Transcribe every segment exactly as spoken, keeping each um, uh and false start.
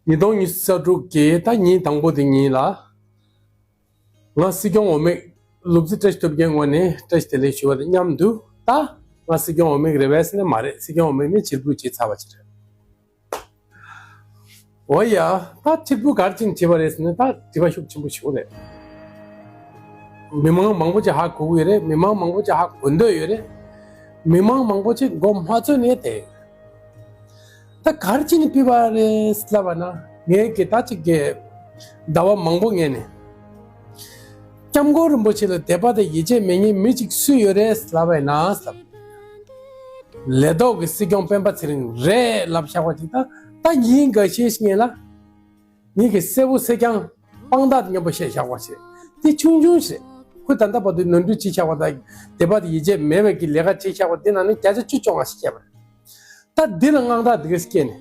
ཉིས་སྟོང་ཉི་ཤུ་རྩ་དྲུག་གི་ད་ཉིན་དང་པོ་དེ་ཉིན་ལ། ང་སྲིད་སྐྱོང་འོས་མི་ལུག་རྫི་བཀྲ་ཤིས་སྟོབས་རྒྱལ་ངོས་ནས་བཀྲ་ཤིས་བདེ་ལེགས་ཞུ་བ་དང་མཉམ་དུ། ད་ང་སྲིད་སྐྱོང་འོས་མི་རེད་པས་ཟེར་ནས་མ་རེད། སྲིད་སྐྱོང་འོས་མི་ནི་ཕྱིར་འབུད་བྱས་ཚར་བ་ཅིག་རེད། འོ་ཡ། ད་ཕྱིར་འབུད་ག་རེ་བྱས་ནས་བྱས་པ་རེད་ཟེར་ན་ད་དྲི་བ་ཤུགས་ཆེན་པོ་ཞིག་རེད། མི་མང་མང་པོ་ཅིག་ཧ་གོ་གི་ཡོད་རེད། མི་མང་མང་པོ་ཅིག་ཧ་གོ་འདོད་ཡོད་རེད། མི་མང་མང་པོ་ཅིག་མགོ་མ་ཚོས་ནས་བསྡད་ཡོད་རེད། ད་ག་རེ་བྱས་ནས་ཕུད་པ་རེད་ལབ་པ་ན། ངས་ཀྱི་ད་ཅིག་གི་ཟླ་བ་མང་པོ་སྔོན་ནས་སྐྱབས་མགོན་རིན་པོ་ཆེ་ལ་དད་པ་དང་ཡིད་ཆེས་མེད་མཁན་མི་ཅིག་སུ་ཡོད་རེད་ལབ་པ་ན་ལབ། ལས་ཐོག་གི་སྲིད་སྐྱོང་སྤེན་པ་ཚེ་རིང་རེད་ལབ་བཞག་པ་ཅིག་ད་ད་ཉིན་འགའ་ཤས་ཤིག་སྔོན་ལ་ངེད་ཀྱི་སྲས་པོ་སྲས་རྐྱང་དཔང་རྟགས་མཉམ་པོ་བཤད་བཞག་པ་ཞིག་དེ་ཆུང་ཆུང་ཞིག་ཁོས་ད་ལྟ་བར་དུ་ནོར་འཁྲུལ་བྱས་བཞག་པ་དང་དད་པ་དང་ཡིད་ཆེས་མེད་པའི་གི་ལས་ཀ་བྱས་བཞག་པ་དེ་ནང་ནས་བརྒྱ་ཆ་བཅུ་བཅོ་ལྔ་ཞིག་བཤད་པ་རེད། ད་འདི་ལ་དངངས་སྐྲག་འདི་གས་སྐྱེས་ནས།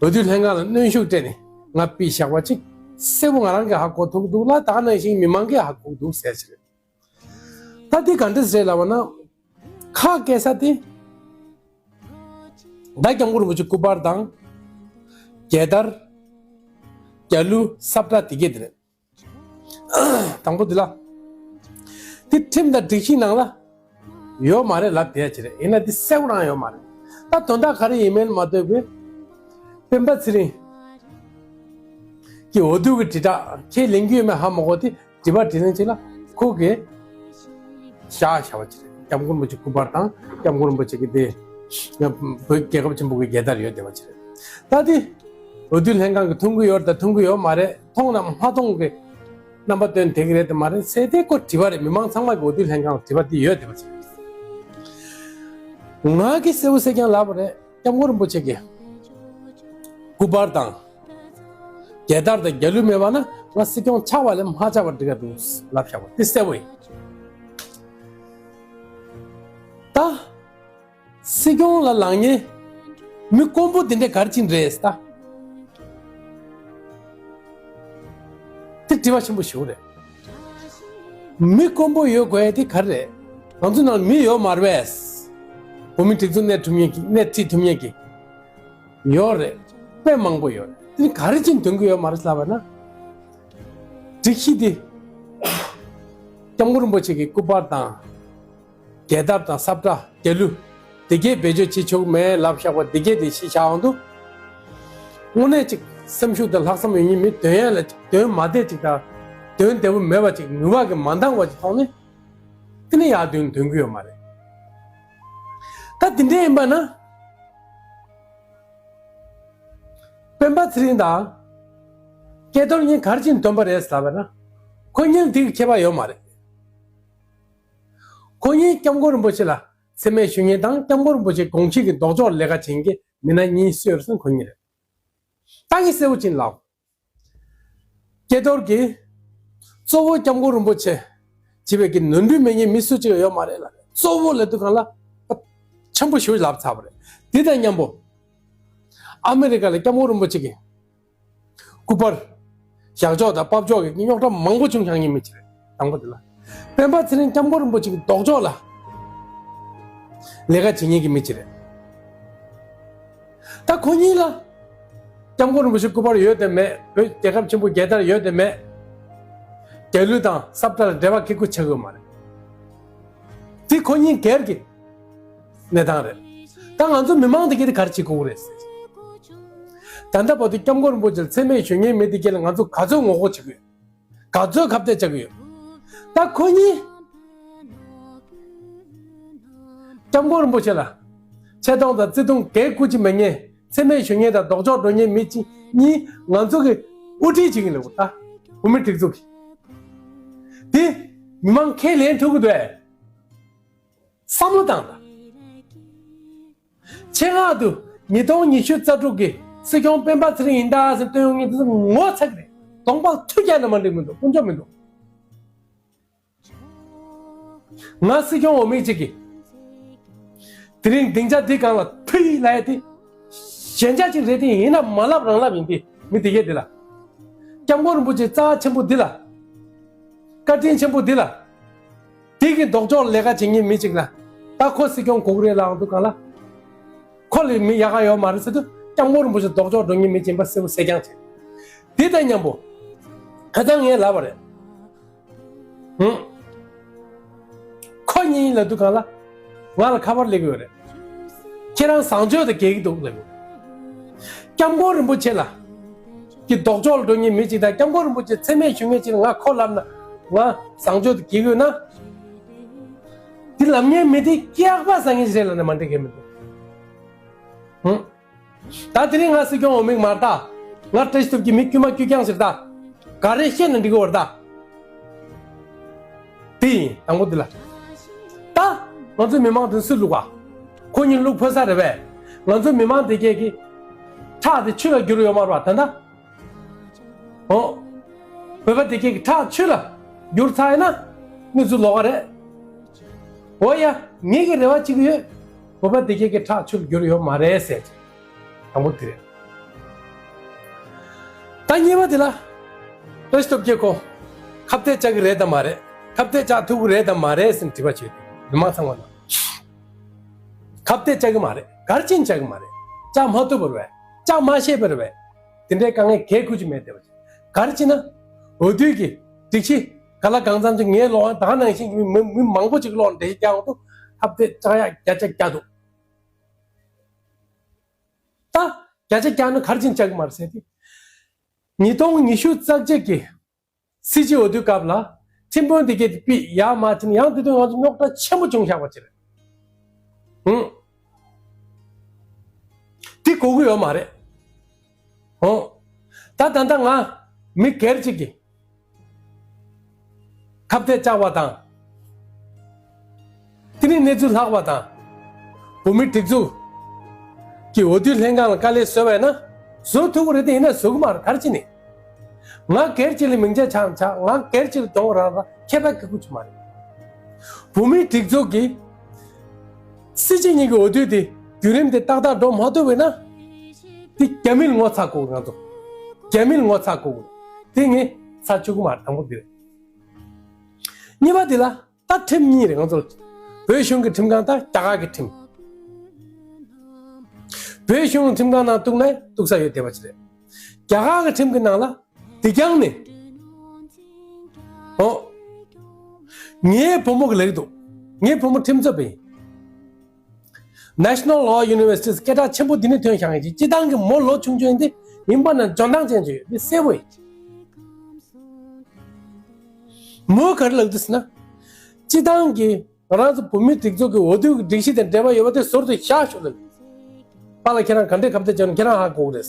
འོས་བསྡུ་ལྷན་ཁང་ལ་གནོན་ཤུགས་སྤྲད་ནས་ང་ཕུད་བཞག་པ་ཅིག་སྲས་པོ་ང་རང་གིས་ཧ་གོ་ཐུབ་འདུག་ལ། ད་ག་ནང་བཞིན་མི་མང་གིས་ཧ་གོ་འདུག་ཟེར་ཞིག་རེད། ད་འདི་ག་འདྲ་ཟེར་ལབ་པ་ན། ཁ་སྐད་ས་དེ། ད་སྐྱབས་མགོན་རིན་པོ་ཆེ་སྐུ་པར་དང་། རྒྱལ་དར། རྒྱ་གླུ་ས་བཀྲ་དེ་གས་དེ་རེད། དང་པོ་འདི་ལ། འདི་ཁྲིམས་དང་སྒྲིག་གཞི་ནང་ལ་ཡོད་མ་རེད་ལབ་བསྡད་ཡ་ཅིག་རེད། ཡིན་ན་འདི་གསལ་པོ་རང་ཡོད་མ་རེད། ད་དོན་དག་ག་རེ་ཡིན་མིན་མ་ལྟོས་པའི་སྤེན་པ་ཚེ་རིང་གི་འོས་བསྡུ་གི་དྲིལ་བསྒྲགས་ཁས་ལེན་རྒྱུ་ཡོད་མེད་ཧ་མ་གོ་སྟེ་དྲི་བ་དྲིས་ལན་ཅིག་ལ་ཁོ་གིས་བཞག་བཞག་པ་ཅིག་རེད། སྐྱབས་མགོན་རིན་པོ་ཆེ་སྐུ་པར་དང་སྐྱབས་མགོན་རིན་པོ་ཆེ་གི་དེ་བོད་རྒྱལ་ཁབ་ཆེན་པོ་གི་རྒྱལ་དར་ཡོད་བསྡད་པ་ཅིག་རེད། ད་དེ་འོས་བསྡུ་ལྷན་ཁང་གིས་མཐོང་གི་ཡོད་རེད་དང་མཐོང་གི་ཡོད་མ་རེད། མཐོང་དང་མ་མཐོང་གི་རྣམ་པ་སྟོན་དེ་གི་རེད་དེ་མ་རེད་ཟེར་དེ་ཁོ་དྲི་བ་རེད། མི་མང་ཚང་མ་གི་འོས་བསྡུ་ལྷན་ཁང་ལ་དྲི་བ་དེ་ཡོད་བསྡད་པ་ཅིག་ང་གི་སྲས་པོ་སྲས་རྐྱང་ལབ་པ་རེད། སྐྱབས་མགོན་རིན་པོ་ཆེ་གི་སྐུ་པར་དང་རྒྱལ་དར་དང་རྒྱ་གླུ་མེད་པ་ན་ང་སྲིད་སྐྱོང་ཆགས་པ་ལས་མ་ཆགས་པ་འགྲིག་ག་འདུག་ལབ་བཞག་པ་དེ་གསལ་པོ་ཡིན། ད་སྲིད་སྐྱོང་ལ་ལངས་མཁན་མི་དཀོན་པོ་དེ་འདྲ་ག་རེ་བྱས་ནས་རེད་ད། དེ་དྲི་བ་ཆེན་པོ་ཞིག་རེད། མི་དཀོན་པོ་ཡོད་དགོས་ཡ་དེ་ག་རེ་རེད། ང་ཚོ་ནང་མི་ཡོད་མ་རེད་པས། བོད་མི་སྒྲིག་འཛུགས་སྣེ་ཁྲིད་ཐུབ་མཁན་གྱི་སྣེ་ཁྲིད་ཐུབ་མཁན་གྱི་ཡོད་རེད། དཔེ་མང་པོ་ཡོད་རེད། དེ་ནི་ག་རེ་བྱས་ནས་འདོན་གྱི་ཡོད་མ་རེད་ལབ་པ་ན། སྒྲིག་གཞི་དེ་སྐྱབས་མགོན་རིན་པོ་ཆེ་གི་སྐུ་པར་དང་། རྒྱལ་དར་དང་ས་བཀྲ་རྒྱ་གླུ་དེ་གས་བེད་སྤྱོད་བྱེད་ཆོག་མེད་ལབ་བཞག་པ་དེ་གས་དེ་གཞི་བཞག་འོང་དུས། དངོས་གནས་ཅིག་སེམས་ཤུགས་དང་ལྷག་བསམ་ཡོད་མཁན་མི་འདོན་ཡ་ལ་ཅིག་འདོན་མ་བདེ་ཅིག་དང་། འདོན་བདེ་པོ་མེད་པ་ཅིག་ནུས་པ་གིས་མ་འདང་བ་ཅིག་མཐོང་ནས། དེ་ནས་ཡར་འདོན་འདོན་གི་ཡོད་མ་རེད། ད་དེ་འདྲ་ཡིན་པ་ན། སྤེན་པ་ཚེ་རིང་དང་། སྐལ་རྡོར་གཉིས་ག་རེ་བྱས་ནས་འདོན་པ་རེད་ལབ་པ་ན། ཁོ་གཉིས་ལ་དེ་གི་ཁྱད་པར་ཡོད་མ་རེད། ཁོ་གཉིས་སྐྱབས་མགོན་རིན་པོ་ཆེ་ལ་མཚན་སྨད་ཞུ་མཁན་དང་སྐྱབས་མགོན་རིན་པོ་ཆེ་དགོངས་གཞི་གི་ལྡོག་ཕྱོགས་ལས་ཀ་བྱེད་མཁན་གྱི་མི་སྣ་གཉིས་སུ་ཡོད་རེད་ཟེར་ན་ཁོ་གཉིས་རེད། ད་ངས་གསལ་པོ་བྱས་ནས་ལབ། སྐལ་རྡོར་གྱིས་གཙོ་བོ་སྐྱབས་མགོན་རིན་པོ་ཆེ་བྱེད་པའི་གི་ནོར་འཁྲུལ་མེད་མཁན་མི་སུ་གཅིག་ཡོད་མ་རེད་ལབ། གཙོ་བོ་ལབ་དུས་སྒང་ལ་ཆེན་པོ་ཞེ་པོ་ལབ་ཚར་བ་རེད། དེ་དང་མཉམ་པོ་ཨ་མི་རི་ཀ་ལ་སྐྱབས་མགོན་རིན་པོ་ཆེ་གི་སྐུ་པར་བཞག་ཕྱོགས་དང་ཕབ་ཕྱོགས་ཀྱི་རྙོག་དྲ་མང་པོ་བྱུང་བཞག་མཁན་མི་གཅིག་རེད། དང་པོ་དེ་ལ། སྤེན་པ་ཚེ་རིང་སྐྱབས་མགོན་རིན་པོ་ཆེ་གི་ལྡོག་ཕྱོགས་ལ་ལས་ཀ་བྱེད་མཁན་གྱི་མི་གཅིག་རེད། ད་ཁོ་གཉིས་ལ་སྐྱབས་མགོན་རིན་པོ་ཆེ་སྐུ་པར་ཡོད་དམ་མེད། བོད་རྒྱལ་ཁབ་ཆེན་པོ་རྒྱལ་དར་ཡོད་དམ་མེད། རྒྱ་གླུ་དང་ས་བཀྲ་ལ་འབྲེལ་བ་གི་སྐུ་ཆགས་ཡོད་མ་རེད། དེ་ཁོ་གཉིས་སྒེར་གྱི་གནས་སྟངས་རེད། ད་ང་ཚོ་མི་མང་དེ་གས་དེ་ག་རེ་བྱེད་དགོས་རེད་ཟེར། ད་ལྟ་བར་དུ་སྐྱབས་མགོན་རིན་པོ་ཆེ་ལ་མཚན་སྨད་ཞུ་མཁན་མི་དེ་གས་ལ་ང་ཚོ་ག་ཚོད་ངོ་རྒོལ་བྱེད་དགོས། ག་ཚོད་ཁ་གཏད་བཅག་གི་ཡོད། ད་ཁོ་གཉིས་སྐྱབས་མགོན་རིན་པོ་ཆེ་ལ་ཆེ་མཐོང་དང་བརྩི་མཐོང་གང་ཡང་བསྐུལ་གྱི་མེད་མཁན། མཚན་སྨད་ཞུ་མཁན་དང་ལྡོག་ཕྱོགས་འགྲོ་མཁན་མི་གཅིག་གཉིས་ང་ཚོ་གི་དབུ་ཁྲིད་བྱེད་ཀྱི་ཡོད་ལབ། ད་བོད་མི་སྒྲིག་འཛུགས་ཀྱི་དེ་མི་མང་ཁས་ལེན་ཐུབ་ཀྱི་འདུག་གས། བསམ་བློ་བཏང་དང་། ཆེད་མངགས་དུ་ཉིས་སྟོང་ཉི་ཤུ་རྩ་དྲུག་གི་སྲིད་སྐྱོང་སྤེན་པ་ཚེ་རིང་ཡིན་ད་ཟེར་སྟོན་ཡོང་མཁན་དེ་ཚོ་ངོ་ཚ་གི་རེད། གདོང་པ་ཐུག་རྒྱག་ན་མ་འགྲིག་མི་འདུག་དཀོན་མཆོག་མི་འདུག་ང་སྲིད་སྐྱོང་འོས་མི་གཅིག་གིས་དེ་རིང་སྡིངས་ཆ་འདི་སྒང་ལ་ཕུད་ལབ་ཡ་དེ་ཞན་ཆ་ཅིག་རེད་དེ། ཡིན་ན་མ་ལབ་རང་ལབ་ཡིན་དེ། མི་དེ་གས་དེ་ལ་སྐྱབས་མགོན་རིན་པོ་ཆེ་རྩ་ཆེན་པོ་འདི་ལ། བཀའ་དྲིན་ཆེན་པོ་འདི་ལ། དེ་གི་ལྡོག་ཕྱོགས་ལས་ཀ་བྱེད་མཁན་མི་གཅིག་ལ། ད་ཁོ་སྲིད་སྐྱོང་དགོས་ཀྱི་རེད་ལབ་འདུག་ག་ལ། ཁོ་ལས་མི་ཡག་ག་ཡོད་མ་རེད་ཟེར་དུས། སྐྱབས་མགོན་རིན་པོ་ཆེ་ལྡོག་ཕྱོགས་འགྲོ་མཁན་མི་ཡིན་པ་གསལ་པོ་གསལ་རྐྱང་བྱས། དེ་དང་མཉམ་པོ་ཁ་སང་ངས་ལབ་པ་རེད། ཧུམ། ཁོ་གཉིས་ལབ་དུས་གང་ལ། ང་ལ་ཁ་པར་སླེབས་ཡོད་རེད། ཁྱེད་རང་བཟང་སྤྱོད་དང་འགལ་གྱི་འདུག་ལབ་ཡོད། སྐྱབས་མགོན་རིན་པོ་ཆེ་ལ། གི་ལྡོག་ཕྱོགས་ལ་འགྲོ་མཁན་མི་གཅིག་དང་སྐྱབས་མགོན་རིན་པོ་ཆེ་མཚན་སྨད་ཞུ་མཁན་གཅིག་ལ་ང་ཁོ་ལབ་ན་ང་བཟང་སྤྱོད་དང་འགལ་གྱི་ཡོད་ན། དེ་ལབ་མཁན་མི་དེ་སྐྱག་པ་ཟ་མཁན་ཞིག་རེད་ལབ་ན་མ་འགྲིག་གི་མི་འདུག་ཧུམ། ད་དེ་རིང་ང་སྲིད་སྐྱོང་འོས་མི་མ་རེད་ད། ང་བཀྲ་ཤིས་སྟོབས་ཀྱི་མི་དཀྱུས་མ་དཀྱུས་རྐྱང་ཞིག་རེད་ད། ག་རེ་བཤད་ན་འགྲིག་གི་ཡོད་རེད་ད། དེ་ཡིན་དང་པོ་འདི་ལ། ད་ང་ཚོ་མི་མང་དེ་སུས་བླུགས་པ། ཁོ་གཉིས་བླུགས་ཕོད་ས་རེད་པས། ང་ཚོ་མི་མང་དེ་གས་ཀྱི་ཁྲག་དེ་ཆུ་ལ་བསྒྱུར་ཡོད་མ་རེད་པ་ད་ལྟ། ཨོ། བོད་པ་དེ་གས་ཀྱི་ཁྲག་ཆུ་ལ་བསྒྱུར་ཚར་ཡིན་ན་གནས་ཚུལ་ལོགས་ཀ་རེད། འོ་ཡ། ངེད་ཀྱི་རེ་བ་གཅིག་ཡོད། བོད་པ་དེ་གས་ཀྱི་ཁྲག་ཆུ་ལ་བསྒྱུར་ཡོད་མ་རེད་ཟེར། དང་པོ་དེ་རེད། ད་གཉིས་པ་དེ་ལ། བཀྲ་ཤིས་སྟོབས་རྒྱལ་ཁོ། ཁ་གཏད་བཅག་གི་རེད་དམ་མ་རེད། ཁ་གཏད་བཅག་ཐུབ་ཀྱི་རེད་དམ་མ་རེད་ཟེར་དྲི་བ་བྱས་ཏེ་མི་མང་ཚང་མ་ལ། ཁ་གཏད་བཅག་གི་མ་རེད། ག་རེ་བྱས་ནས་བཅག་གི་མ་རེད། བཅག་མ་ཐུབ་པ་རེད་པས། བཅག་མ་ཤེས་པ་རེད་པས། དེ་འདྲའི་དཀའ་ངལ་ག་ཁུར་གྱི་མེད་བསྡད་པ་བྱས། ག་རེ་བྱས་ན། འོས་བསྡུ་གི་སྒྲིག་གཞི་ག་ལ་གང་འཚམ་ཅིག་ངའི་ལོག་ད་ག་ནང་བཞིན་གྱི་མི་མི་མང་པོ་ཅིག་ལོག་འགྲེལ་བཤད་རྒྱག་འོང་དུས་ཁ་གཏད་བཅག་ཡག་བརྒྱ་ཆ་བརྒྱ་འདུག་ད་བརྒྱ་ཆ་བརྒྱ་ནི་ག་རེ་བྱས་ནས་བཅག་གི་མ་རེད་ཟེར་ཏེ། ཉིས་སྟོང་ཉི་ཤུ་རྩ་གཅིག་གི་སྲིད་སྤྱི་འོས་བསྡུའི་སྐབས་ལ་ཁྲིམས་དཔོན་དེ་གས་དེ་ཕུད་ཡག་མ་བྱས་ན་ཡང་དེ་དུས་ང་ཚོ་རྙོག་དྲ་ཆེན་པོ་བྱུང་བཞག་པ་ཅིག་རེད། ཧུང་། དེ་དགོས་ཀྱི་ཡོད་མ་རེད། ཧུང་། ད་ད་ལྟ་ང་མི་སྒེར་གཅིག་གིས། ཁ་གཏད་བཅག་པ་དང་། དེ་ནས་གནས་ཚུལ་ལྷག་པ་དང་། བོད་མིའི་སྒྲིག་འཛུགས་ཀྱི་འོས་བསྡུ་ལྷན་ཁང་ལ་དཀའ་ལས་བཟོས་པ་ཡིན་ན་བཟོ་ཐུབ་ཀྱི་རེད་དེ་ཡིན་ན་བཟོ་གི་མ་རེད་ག་རེ་བྱས་ནས། ང་སྒེར་གཅིག་ལ་མིང་ཆད་ཆགས་ཆགས་ང་སྒེར་གཅིག་ལ་གྱོང་རག་རག་ཁྱད་པར་ག་ཁུར་གྱི་མ་རེད། བོད་མིའི་སྒྲིག་འཛུགས་ཀྱི་སྲིད་སྤྱི་གཉིས་ཀྱི་འོས་བསྡུ་དེ་བརྒྱུད་རིམ་དེ་ཏག་ཏག་འགྲོ་མ་ཐུབ་པ་ཡིན་ན། དེ་རྒྱ་མིར་ངོ་ཚ་དགོས་ང་ཚོ། རྒྱ་མིར་ངོ་ཚ་དགོས། དེ་ངས་ཚ་བཅུག་གི་མ་རེད་དང་པོ་འདི་རེད། གཉིས་པ་འདི་ལ་ད་ཁྲིམས་གཉིས་རེད་ང་ཚོ་ལ། བོད་གཞུང་གི་ཁྲིམས་ཁང་དང་རྒྱ་གར་གྱི་ཁྲིམས། བོད་གཞུང་ཁྲིམས་ཁང་ནང་གཏུགས་ན་གཏུགས་ས་ཡོད་བསྡད་པ་ཅིག་རེད། རྒྱ་གར་གྱི་ཁྲིམས་ཀྱི་ནང་ལ་དེ་རྐྱང་ནས། ཨོ། ངའི་བུ་མོ་གི་ལེགས་འདུག་ངའི་བུ་མོ་ཁྲིམས་རྩོད་པ་ཡིན། National Law University སྐད་གྲགས་ཆེན་པོ་འདི་ནས་ཐོན་བཞག་ཡིན་ཅིག་སྤྱི་བཏང་གི་མོ་ལོ་ཆུང་ཆུང་ཡིན་ཏེ་ཡིན་པ་ན་འཇོན་ཐང་ཅན་ཅིག་ཡོད་འདི་གསལ་པོ་ཡིན། མོས་ག་རེ་ལབ་འདུག་ཟེར་ན། སྤྱི་བཏང་གི་ང་རང་ཚོ་བོད་མིའི་སྒྲིག་འཛུགས་ཀྱི་འོས་བསྡུ་གི་སྒྲིག་གཞི་དང་འབྲེལ་བ་ཡོད་པ་དེ་ཟུར་དུ་བཞག་ཤོག་ལབ། པཱ་ལགས་ཁྱེད་རང་ག་འདྲས་ཁ་གཏད་བཅག་ན་ཁྱེད་རང་ཧ་གོ་གི་རེད།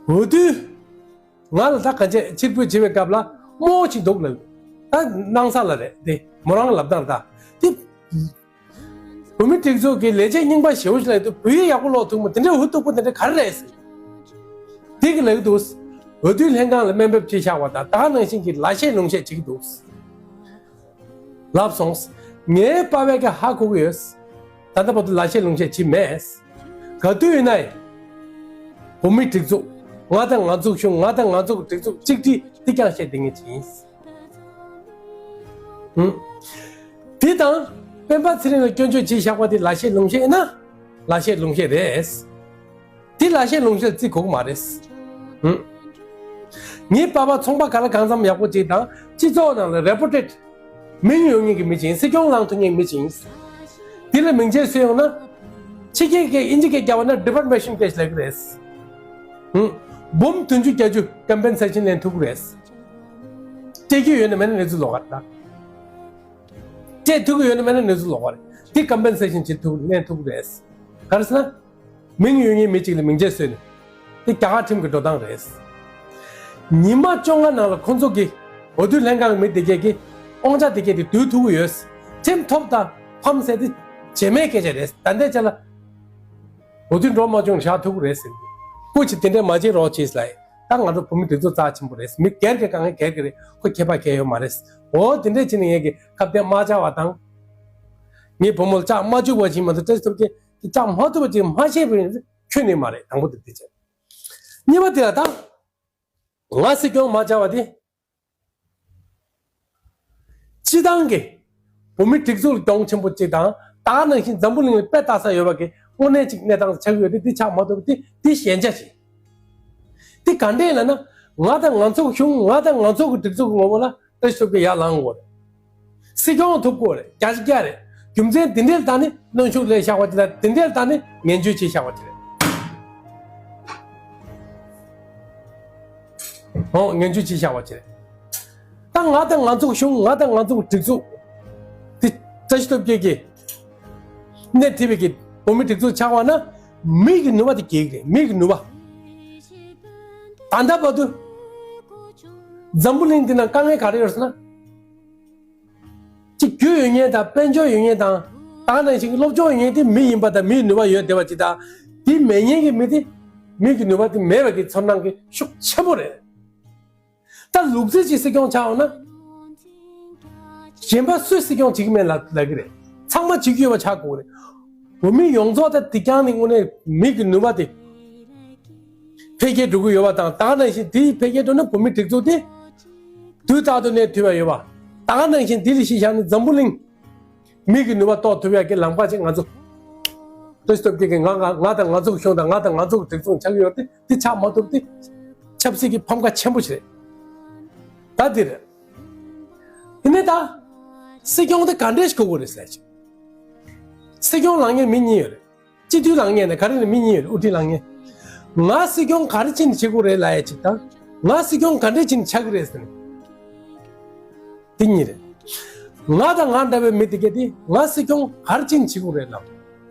འོས་བསྡུ། ང་ལ་ད་ག་ཅེ་ཕྱིར་འབུད་བྱེད་པའི་སྐབས་ལ་རྨོ་ཞིག་འདུག་ལབ། ད་སྣང་ས་ལ་རེད་དེ་མོ་རང་ལབ་སྟངས་ད་དེ། བོད་མི་སྒྲིག་འཛུགས་ཀྱི་ལས་བྱེད་རྙིང་པ་ཞེ་པོ་ཞིག་ལབ་འདུག་བོད་ཡིག་ཡག་པོ་ཀློག་ཐུབ་མོ་དེ་འདྲའི་ཧུ་སྟུག་པོ་དེ་འདྲ་ག་རེ་རེད་ཟེར། དེ་གི་ལབ་འདུག་འོས་བསྡུ་ལྷན་ཁང་ལ་དམའ་འབེབས་བྱེད་བཞག་པ་དང་ད་ག་ནང་བཞིན་གྱི་ལ་བཤད་ལུང་བཤད་བྱེད་ཀྱི་འདུག་ལབ་སོང་། ངའི་པ་ཕས་ཀྱང་ཧ་གོ་གི་ཡོད། ད་ལྟ་བར་དུ་ལ་བཤད་ལུང་བཤད་བྱེད་མེད། ག་དུས་ཡིན་ནའི། བོད་མིའི་སྒྲིག་འཛུགས། ང་དང་ང་ཚོའི་གཞུང་ང་དང་ང་ཚོའི་སྒྲིག་འཛུགས་གཅིག་སྒྲིལ་འདི་རྐྱང་བཤད་བསྡད་མཁན་ཅིག་ཡིན། ཧུམ། དེ་དང་སྤེན་པ་ཚེ་རིང་ལ་སྐྱོན་བརྗོད་བྱེད་བཞག་པ་དེ་ལ་བཤད་ལུང་བཤད་ཡིན་ན་ལ་བཤད་ལུང་བཤད་རེད། དེ་ལ་བཤད་ལུང་བཤད་བརྩི་དགོས་ཀྱི་མ་རེད། ཧུམ། ངའི་པ་ཕ་ཚོང་པ་ག་ལ་གང་འཚམ་ཡག་པོ་ཅིག་དང་སྤྱི་ཚོགས་ནང་ལ་reputed མིང་ཡོད་མཁན་གྱི་མི་ཅིག་ཡིན། སྲིད་སྐྱོང་ལངས་ཐུབ་མཁན་མི་ཅིག་ཡིན། དེ་ལ་མིང་ཆད་བཟོས་ཡོང་ན། ཕྱི་རྒྱལ་གྱི་ཨིན་ཇི་སྐད་རྒྱག་པ་ན་defamation case ལབ་ཀྱི་རེད། ཧུམ། འབུམ་བདུན་ཅུ་བརྒྱད་ཅུ་compensation ལེན་ཐུབ་ཀྱི་རེད། སྤྲད་རྒྱུ་ཡོད་ན་མེད་ན་གནས་ཚུལ་ལོགས་ཀ་རེད་ད། སྤྲད་ཐུབ་ཀྱི་ཡོད་ན་མེད་ན་གནས་ཚུལ་ལོགས་ཀ་རེད། དེ་compensation བྱེད་ཐུབ་ལེན་ཐུབ་ཀྱི་རེད། ག་རེ་ཟེར་ན། མིང་ཡོད་མཁན་མི་གཅིག་ལ་མིང་ཆད་བཟོས་ནས། དེ་རྒྱ་གར་ཁྲིམས་ཀྱི་འགྲོ་སྟངས་རེད། ཉི་མ་བཅོ་ལྔ་ནང་ལ་ཁོང་ཚོ་གི་འོས་བསྡུ་ལྷན་ཁང་གི་མི་དེ་གས་ཀྱི་དབང་ཆ་དེ་གས་དེ་བསྡུ་ཐུབ་ཀྱི་ཡོད། ཁྲིམས་ཐོབ་དང་ཕམ་ཟེར་དེ་རྗེས་མའི་སྐད་ཆ་རེད། ད་ལྟའི་ཆ་ལ་འོས་བསྡུ་འགྲོ་མ་བྱུང་བཞག་ཐུབ་ཀྱི་རེད་ཟེར། སྐུ་མཁྱེན་དེ་འདྲས་མ་བྱེད་རོགས་བྱེད་ལབ། ད་ང་ཚོ་བོད་མི་དེ་ཚོ་རྩ་ཆེན་པོ་རེད། མི་སྒེར་གྱི་དཀའ་ངལ་སྒེར་གྱི་རེད། ཁོ་ཁྱད་པར་གང་ཡང་ཡོད་མ་རེད། འོ་དེ་འདྲས་བྱས་ནས་ངས་ཀྱི་ཁ་གཏད་མ་བཅག་པ་དང་། ངའི་བུ་མོ་ལ་བཅག་མ་བཅུག་པ་བྱས་མ་གཏོགས་བཀྲ་ཤིས་སྟོབས་རྒྱལ་གྱིས་བཅག་མ་ཐུབ་པ་ཅིག་མ་ཤེས་པ་ཡིན་ན་ཁྱོན་ནས་མ་རེད། དང་པོ་དེ་དེ་བྱས། གཉིས་པ་དེ་ལ་ད། ང་སྲིད་སྐྱོང་མ་བཅག་པ་དེ། སྤྱི་བཏང་གི་བོད་མི་སྒྲིག་འཛུགས་ལ་གྱོང་ཆེན་པོ་གཅིག་དང་ད་ག་ནང་བཞིན་འཛམ་བུ་གླིང་ལ་དཔེ་ལྟ་ས་ཡོད་པ་གི་ དངོས་གནས་ཅིག་གནས་སྟངས་ཆགས་ཀྱི་ཡོད་དེ། འདི་ཆགས་མ་ཐུབ་པ་དེ་འདི་ཞན་ཆ་ཞིག་འདི་ག་འདྲས་ལབ་ན། ང་དང་ང་ཚོ་གི་གཞུང་། ང་དང་ང་ཚོ་གི་སྒྲིག་འཛུགས་ཀྱི་ངོ་བོ་ལ་ལྟ་ཞིབ་ཀྱི་ཡར་ལངས་དགོས་རེད། སྲིད་སྐྱོང་ཐུབ་དགོས་རེད། བརྒྱ་ཆ་བརྒྱ་རེད། རྒྱུ་མཚན་འདི་འདྲས་ལ་བརྟེན་ནས་གནོན་ཤུགས་སླེབས་བཞག་པ་དེ་དང་། འདི་འདྲས་ལ་བརྟེན་ནས་ངན་བྱུས་བྱས་བཞག་པ་དེ་རེད། ཨོ། ངན་བྱུས་བྱས་བཞག་པ་དེ་རེད། ད་ང་དང་ང་ཚོ་གི་གཞུང་། ང་དང་ང་ཚོ་གི་སྒྲིག་འཛུགས་དེ་བཀྲ་ཤིས་སྟོབས་རྒྱལ་གྱིས་སྣེ་ཁྲིད་པའི་གི་བོད་མིའི་སྒྲིག་འཛུགས་ཆགས་པ་ན། མི་གི་ནུས་པ་དེ་གས་ཀྱི་རེད། མི་གི་ནུས་པ། ད་ལྟ་བར་དུ་འཛམ་བུ་གླིང་འདི་ན་དཀའ་ངལ་ག་རེ་ཡོད་ཟེར་ན། གཅིག་རྒྱུ་ཡོད་མཁན་དང་། དཔལ་འབྱོར་ཡོད་མཁན་དང་། ད་ག་ནང་བཞིན་གྱི་སློབ་སྦྱོང་ཡོད་མཁན་དེ་མི་ཡིན་པ་དང་། མིའི་ནུས་པ་ཡོད་བསྡད་པ་ཅིག་དང་། དེ་མེད་མཁན་གྱི་མི་དེ་མི་གི་ནུས་པ་དེ་མེད་པ་གི་ཚོར་སྣང་གི་ཤུགས་ཆེན་པོ་རེད། ད་ལུག་རྫི་ཅིག་སྲིད་སྐྱོང་ཆགས་འོང་ན། གཞན་པ་སུས་སྲིད་སྐྱོང་བྱེད་ཀྱི་མེད་ལབ་ལབ་ཀྱི་རེད། ཚང་མ་བྱེད་ཀྱི་ཡོད་པ་ཆགས་དགོས་རེད། བོད་མི་ཡོངས་རྫོགས་ད་དེ་རྐྱང་ནི་དངོས་གནས་མི་གི་ནུས་པ་དེ་འཕེལ་རྒྱས་འགྲོ་གི་ཡོད་པ་དང་། ད་ག་ནང་བཞིན་དེའི་འཕེལ་རྒྱས་འགྲོ་ན་བོད་མི་སྒྲིག་འཛུགས་དེ་དུས་རྟག་ཏུ་གནས་ཐུབ་པ་ཡོད་པ། ད་ག་ནང་བཞིན་དེ་ལ་གཞི་བཞག་ནས་འཛམ་བུ་གླིང་མི་གི་ནུས་པ་གཏོར་ཐུབ་ཡག་གི་ལམ་ཁ་ཅིག་ང་ཚོ་བཀྲ་ཤིས་སྟོབས་རྒྱལ་གྱིས་ང་ང་ང་དང་ང་ཚོ་གི་གཞུང་དང་། ང་དང་ང་ཚོ་གི་སྒྲིག་འཛུགས་ཆགས་ཀྱི་ཡོད་དེ། དེ་ཆགས་མ་ཐུབ་དེ་ཆབ་སྲིད་ཀྱི་ཕམ་ཁ་ཆེན་པོ་ཞིག་རེད། ད་འདིར། དེ་ནས་ད་སྲིད་སྐྱོང་དེ་ག་འདྲས་ཞིག་དགོས་ཀྱི་རེད་ཟེར་ཅིག་སྲིད་སྐྱོང་ལངས་མཁན་མི་གཉིས་ཡོད་རེད། སྤྱི་འཐུས་ལངས་མཁན་ནི་ག་རེ་ནས་མི་གཉིས་ཡོད་རེད། དབུ་ཁྲིད་ལངས་མཁན། ང་སྲིད་སྐྱོང་ག་རེ་བྱས་ནས་བྱེད་དགོས་རེད་ལབ་ཡ་ཅིག་དང་། ང་སྲིད་སྐྱོང་ག་འདྲས་བྱས་ནས་ཆགས་ཀྱི་རེད་ཟེར་ནས། དེ་གཉིས་རེད། ང་དང་ང་འདྲ་བའི་མི་དེ་གས་དེ་ང་སྲིད་སྐྱོང་ག་རེ་བྱས་ནས་བྱེད་དགོས་རེད་ལབ།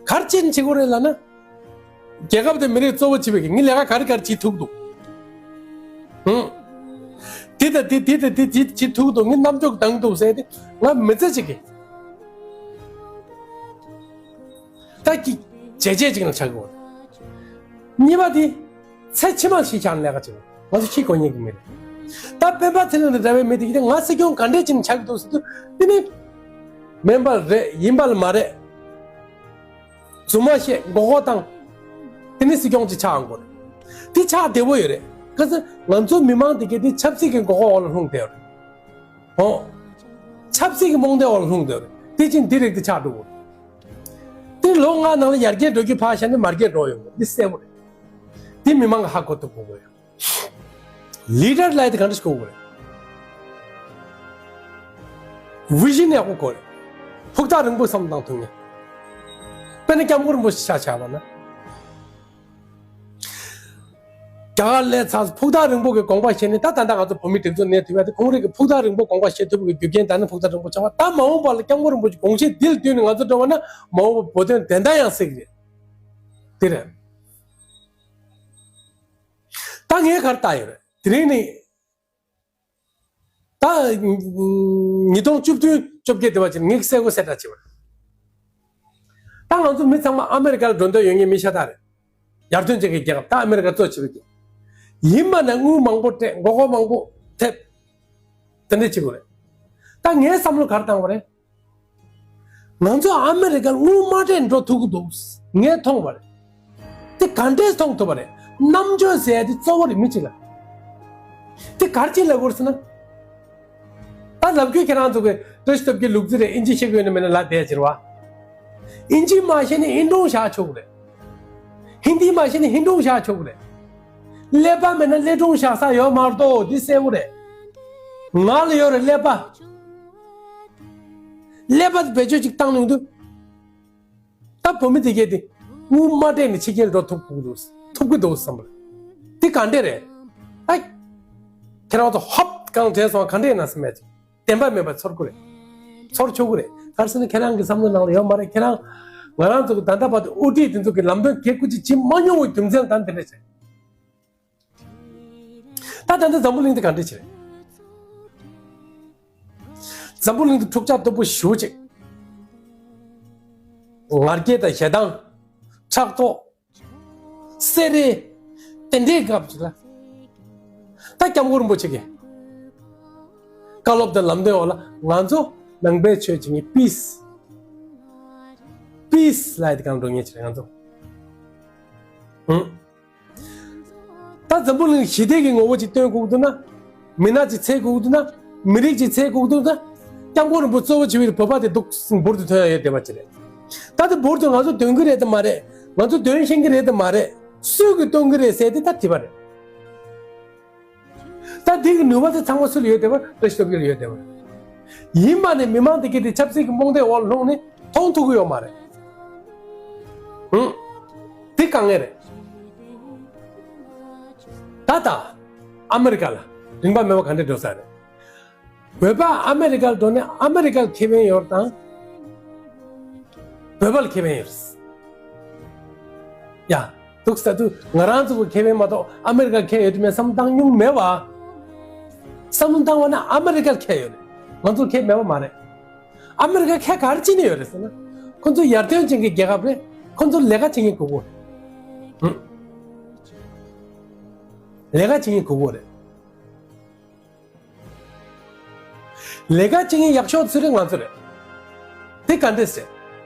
ག་རེ་བྱས་ནས་བྱེད་དགོས་རེད་ལབ་ན། རྒྱལ་ཁབ་དེ་མི་རིགས་གཙོ་བོ་བྱེད་པའི་གི་ངས་ལས་ཀ་ག་རེ་ག་རེ་བྱེད་ཐུབ་འདུག་ཧུང་། དེ་དང་དེ། དེ་དང་དེ། དེ་བྱེད་ཐུབ་འདུག་ངས་རྣམ་འགྱུར་འདང་འདུག་ཟེར་ཏེ། ང་མི་ཚེ་གཅིག་གི་ད་གི་བྱས་རྗེས་ཅིག་ལ་ཆགས་ཀྱི་ཡོད། གཉིས་པ་དེ་ཚེ་ཕྱི་མ་ཤི་ཆགས་ལས་ཀ་བྱེད། ང་ཚོ་ཤི་དགོས་མཁན་གྱི་མི་རེད། ད་སྤེན་པ་ཚེ་རིང་དང་འདྲ་བའི་མི་དེ་གིས་ང་སྲིད་སྐྱོང་ག་འདྲས་བྱས་ནས་ཆགས་ཀྱི་འདུག་ཟེར་དུས། དེ་ནི་མིན་པ་རེད། ཡིན་པ་ལ་མ་རེད། རྫུན་མ་བཤད། མགོ་སྐོར་བཏང་། དེ་ནི་སྲིད་སྐྱོང་ཅིག་ཆགས་འོང་གི་རེད། དེ་ཆགས་བདེ་པོ་ཡོད་རེད། ག་ཚོད་ང་ཚོ་མི་མང་དེ་གས་དེ་ཆབ་སྲིད་ཀྱི་མགོ་སྐོར་འོག་ལ་ལྷུང་བསྡད་ཡོད་རེད། ཨོ། ཆབ་སྲིད་ཀྱི་རྨོངས་དད་འོག་ལ་ལྷུང་བསྡད་ཡོད་རེད། དེ་ཕྱིན་དེ་རིགས་དེ་ཆགས་འགྲོ་གི་རེད། དེ་ལོ་ལྔ་ནང་ལ་ཡར་རྒྱས་འགྲོ་རྒྱུ་ཕར་བཞག་ནས་མར་རྒྱས་འགྲོ་ཡོང་གི་རེད། འདི་གསལ་པོ་རེད། འདི་མི་མང་གིས་ཧ་གོ་ཐུབ་དགོས་ཀྱི་ཡོད། ལི་ཌར་ལབ་ཡ་དེ་ག་འདྲ་ཞིག་དགོས་ཀྱི་རེད། བི་ཞན་ཡག་པོ་དགོས་རེད། ཕུགས་ཐག་རིང་པོ་བསམ་བློ་བཏང་ཐུབ་མཁན། དཔེར་ན་སྐྱབས་མགོན་རིན་པོ་ཆེ་ཆ་བཞག་པ་ན། རྒྱ་གར་སླེབས་ཚར། ཕུགས་ཐག་རིང་པོ་གི་དགོངས་པ་བཞེས་ནས། ད་ད་ལྟ་ང་ཚོ་བོད་མིའི་སྒྲིག་འཛུགས་གནས་ཐུབ་ཡ་དེ་ཁོང་རང་གི་ཕུགས་ཐག་རིང་པོ་དགོངས་པ་བཞེས་ཐུབ་པའི་རྒྱུ་རྐྱེན་དང་ནི་ཕུགས་ཐག་རིང་པོ་ཆགས་པ། ད་མ་འོངས་པ་ལ་སྐྱབས་མགོན་རིན་པོ་ཆེ་དགོངས་བཞེས་འདི་ལ་བསྟུན་ནས་ང་ཚོ་འགྲོ་བ་ན། མ་འོངས་པ་བོད་དོན་བདེན་མཐའ་ཡང་གསལ་གྱི་རེད། དེ་རེད། ད་ངས་ག་རེ་བལྟས་ཡོད་རེད། དེ་རིང་ནི། ད་ཉིས་སྟོང་བཅུ་བདུན་བཅོ་བརྒྱད་དེ་བ་ཅིག་ངས་གསལ་པོ་གསལ་བསྒྲགས་བྱས་པ་རེད། ད་ང་ཚོ་མི་ཚང་མ་ཨ་མེ་རི་ཀ་ལ་འགྲོ་འདོད་ཡོད་མཁན་མི་ཤ་སྟག་རེད། ཡར་ཐོན་ཅན་གྱི་རྒྱལ་ཁབ། ད་ཨ་མེ་རི་ཀ་གཙོ་བྱས་པའི་རྒྱལ་ཁབ། ཡིན་པ་ན་དངུལ་མང་པོ་སྤྲད། མགོ་སྐོར་མང་པོ་ཐེབས། དེ་འདྲ་བྱེད་དགོས་རེད། ད་ངའི་བསམ་བློ་ག་རེ་བཏང་བ་རེད། ང་ཚོ་ཨ་མེ་རི་ཀར་དངུལ་མ་སྤྲད་འགྲོ་ཐུབ་ཀྱི་འདུག་ངས་མཐོང་བ་རེད། དེ་ག་འདྲས་མཐོང་ཐུབ་པ་རེད། རྣམ་དཔྱོད་ཟེར་ཡ་དེ་གཙོ་བོ་རེད། མི་གཅིག་ལ། དེ་ག་རེ་བྱས་ལབ་དགོས་ཟེར་ན། ད་ལབ་རྒྱུ་ཁྱེད་རང་ཚོ་གི་བཀྲ་ཤིས་སྟོབས་རྒྱལ་ལུག་རྫི་རེད། ཨིན་ཇི་ཤེས་ཀྱི་ཡོད་ན་མེད་ན་ལབ་བསྡད་ཟེར་བ། ཨིན་ཇི་མ་ཤེས་ན་ཨིན་སྒྲུང་བཞག་ཆོག་གི་རེད། ཧིན་དི་མ་ཤེས་ན་ཧིན་སྒྲུང་བཞག་ཆོག་གི་རེད། ཀླད་པ་མེད་ན་ཀླད་སྒྲུང་བཞག་ས་ཡོད་མ་གཏོགས། འདི་གསལ་པོ་རེད། ང་ལ་ཡོད་རེད་ཀླད་པ། ཀླད་པ་དེ་བེད་སྤྱོད་ཅིག་བཏང་ནས་འདུག་ད་བོད་མི་དེ་གས་དེ་དངུལ་མ་སྤྲད་ནས་ཕྱི་རྒྱལ་འགྲོ་ཐུབ་ཀྱི་འདུག་ཐུབ་ཀྱི་འདུག་བསམ་པ་རེད། དེ་ག་འདྲས་རེད། ཨ། ཁྱེད་རང་ཚོ་ཧོབ་གང་དྲན་སོང་། ག་འདྲས་ན་སེམས་མེད་ཅིག་བདེན་པ་མེད་པ་ཚོར་གི་རེད། ཚོར་ཆོག་གི་རེད། ག་རེ་ཟེར་ན་ཁྱེད་རང་གི་བསམ་བློ་ནང་ལ་ཡོད་མ་རེད། ཁྱེད་རང་ང་རང་ཚོ་གི་ད་ལྟ་བར་དུ་དབུ་ཁྲིད་དེ་ཚོ་གི་ལམ་སྟོན་གལ་ཁུ་ཅིག་བྱེད་མ་མྱོང་བའི་རྒྱུ་མཚན་ད་དེ་འདྲས་བྱས། ད་ད་ལྟ་འཛམ་བུ་གླིང་འདི་ག་འདྲས་བྱས་རེད། འཛམ་བུ་གླིང་འདི་འཁྲུག་ཆ་དོད་པོ་ཞེ་པོ་ཅིག་ང་རྒྱལ་དང་ཞེ་སྡང་། ཕྲག་དོག་བསེ་རེས། དེ་འདྲའི་སྐབས་ཅིག་ལ། ད་སྐྱབས་མགོན་རིན་པོ་ཆེ་གིས་བཀའ་སློབ་དང་ལམ་སྟོན་འོག་ལ་ང་ཚོ་ནང་པའི་ཆོས་བྱེད་མཁན་པིས། པིས་ལབ་ཡ་དེ་གང་འགྲོ་མཁན་ཅིག་རེད་ང་ཚོ། ཧུམ། ད་འཛམ་བུ་གླིང་ཞི་བདེ་གི་ངོ་བོ་ཅིག་སྟོན་དགོས་འདུག་ན། མི་སྣ་ཅིག་འཚོལ་དགོས་འདུག་ན། མི་རིགས་ཅིག་འཚོལ་དགོས་འདུག་ན། སྐྱབས་མགོན་རིན་པོ་གཙོ་བོ་བྱས་པའི་བོད་པ་དེ་འདུག་འབུར་དུ་ཐོན་ཡ་ཡོད་བསྡད་པ་ཅིག་རེད། ད་དེ་འབུར་དུ་ང་ཚོ་ཐོན་གྱི་རེད་དམ་མ་རེད། ང་ཚོ་དོན་ཤེས་ཀྱི་རེད་དམ་མ་རེད། སུས་ཀྱིས་གཏོང་གི་རེད་ཟེར་དེ་ད་དྲི་བ་རེད། ད་འདི་གི་ནུས་པ་དེ་ཚང་མ་སུ་ལ་ཡོད་བསྡད་པ། བཀྲ་ཤིས་སྟོབས་རྒྱལ་ལ་ཡོད་བསྡད་པ་རེད། ཡིན་པ་ནི་མི་མང་དེ་གིས་དེ་ཆབ་སྲིད་ཀྱི་རྨོངས་དད་འོག་ལྷུང་ནས་མཐོང་ཐུབ་ཀྱི་ཡོད་མ་རེད། ཧུམ། དེ་དཀའ་ངལ་རེད། ད་ད་ཨ་མེ་རི་ཀ་ལ་རིན་པ་མེད་པ་ག་འདྲ་འགྲོ་ས་རེད། བོད་པ་ཨ་མེ་རི་ཀར་འགྲོ་ནས་ཨ་མེ་རི་ཀར་ཁེ་ཕན་ཡོད་དང་། བོད་པར་ཁེ་ཕན་ཡོད། ཡ། འདུག་ས་དུ་ང་རང་ཚོ་གི་ཁེ་ཕན་མ་གཏོགས་ཨ་མེ་རི་ཀར་ཁེ་ཡོད་མེད་བསམ་བློ་བཏང་མྱོང་མེད་བ། བསམ་བློ་བཏང་བ་ན་ཨ་མེ་རི་ཀར་ཁེ་ཡོད་རེད། ང་ཚོར་ཁེ་མེད་པ་མ་རེད། ཨ་མེ་རི་ཀར་ཁེ་ག་རེ་བྱེད་ནི་ཡོད་རེད་ཟེར་ན། ཁོ་ཚོ་ཡར་ཐོན་ཅན་གྱི་རྒྱལ་ཁབ་རེད། ཁོ་ཚོར་ལས་ཀ་བྱེད་མཁན་དགོས་གོ། ཧུམ། ལས་ཀ་བྱེད་མཁན་དགོས་གོ་རེད། ལས་ཀ་བྱེད་མཁན་ཡག་ཤོས་ཚོ་རེད། ང་ཚོ་རེད། དེ་ག་འདྲས་རེད།